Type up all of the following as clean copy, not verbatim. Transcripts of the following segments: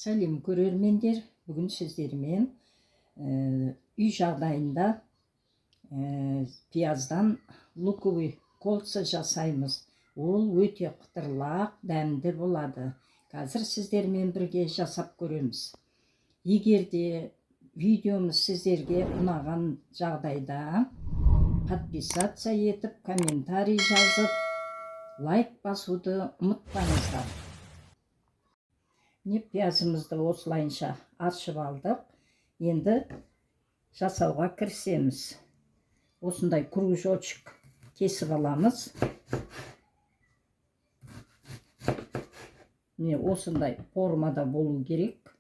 Сәлем, көрермендер! Бүгін сіздермен үй жағдайында пияздан луковый кольца жасаймыз. Ол өте қытырлақ, дәмді болады. Қазір сіздермен бірге жасап көреміз. Егер де видеомыз сіздерге ұнаған жағдайда, подписаться етіп, комментарий жазып, лайк басуды ұмытпаңыздар. Міне, пиязымызды осылайынша аршып алдық. Енді жасауға кірісеміз. Осындай кружочек кесіп аламыз. Міне, осындай формада болу керек.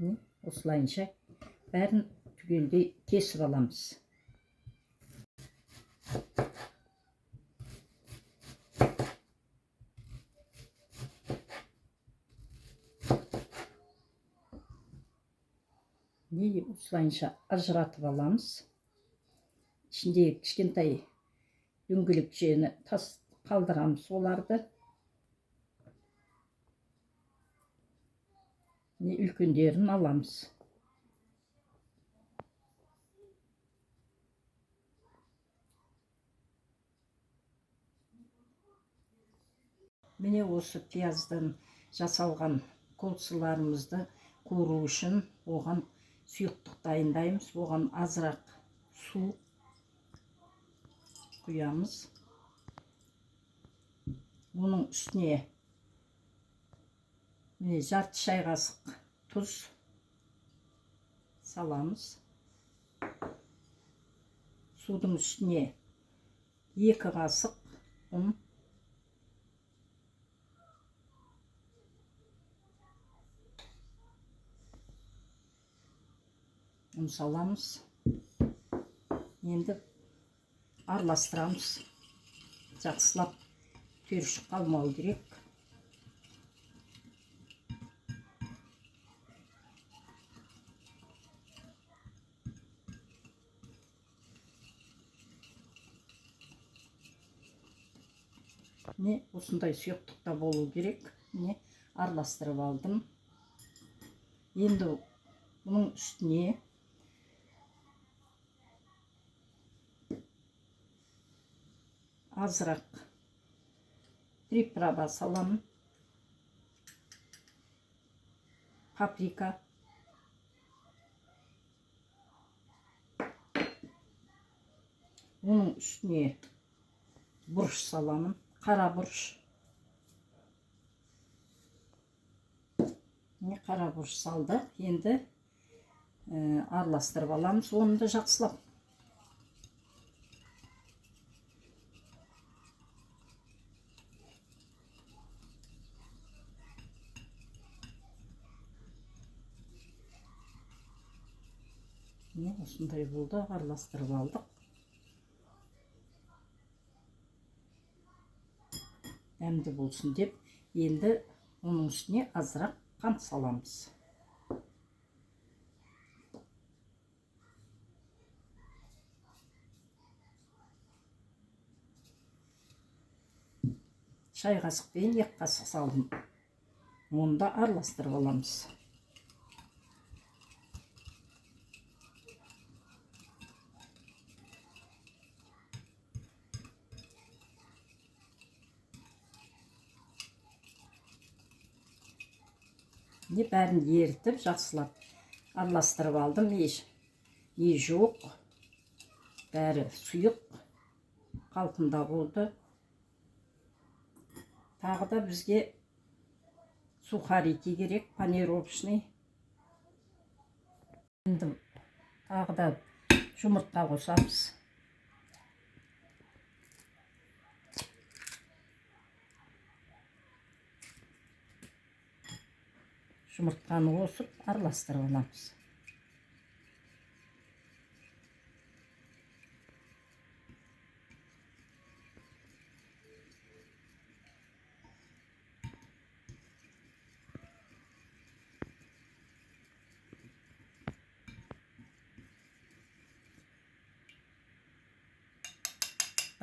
Міне, осылайынша бәрін түгелдей кесіп аламыз. Міне, осылайынша ажыратып аламыз. Ішіндегі кішкентай дөңгелекшені тас қалдырамыз оларды. Міне, үлкендерін аламыз. Міне, осы пияздан жасалған кольцаларымызды қуыру үшін оған сұйықтық дайындаймыз. Оған азырақ су құямыз. Оның үстіне, міне, жарты шай қасық тұз саламыз. Судың үстіне 2 қасық ұн. Ұн саламыз. Енді араластырамыз. Жақсылап түйіршік қалмау керек. Міне, осындай сұйықтықта болу керек. Міне, араластырып алдым. Енді бұның үстіне азырақ приправа саламын. Паприка. Оның үстіне бұрыш саламын, қара бұрыш. Міне, қара бұрыш салдық. Енді араластырып аламыз оны да жақсылап. Міне, осындай болды, араластырып алдық. Дәмді болсын деп, енді оның үстіне азырақ қант саламыз. Шай қасықпен 2 қасық салдым. Оны да араластырып аламыз. Міне, бәрін ерітіп, жақсылап араластырып алдым. Еш не жоқ, бәрі сұйық қалпында болды. Тағы да бізге сухарики керек, панировочный. Енді тағы да жұмыртқа қосамыз. Жұмыртқаны қосып араластырып аламыз.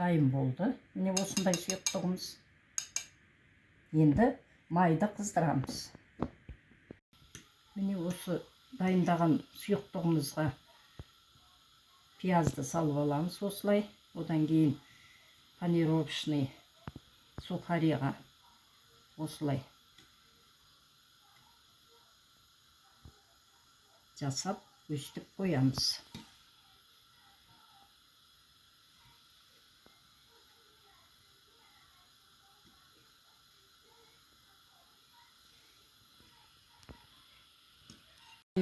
Дайын болды. Міне, осындай сұйықтығымыз. Енді майды қыздырамыз. Міне, осы дайындаған сұйықтығымызға пиязды салып аламыз осылай. Одан кейін панировочный сухариға осылай жасап, өстіп қоямыз.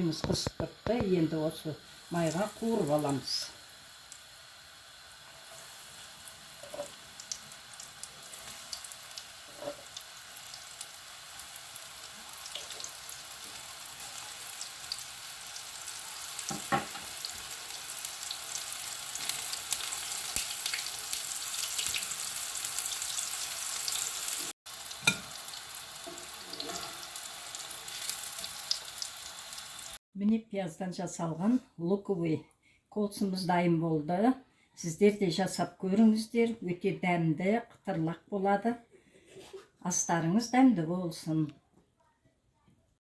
Майымыз қызып тұрды, енді осы майға қуырып аламыз. Міне, пияздан жасалған луковый кольцамыз дайын болды. Сіздер де жасап көріңіздер, өте дәмді, қытырлақ болады. Астарыңыз дәмді болсын!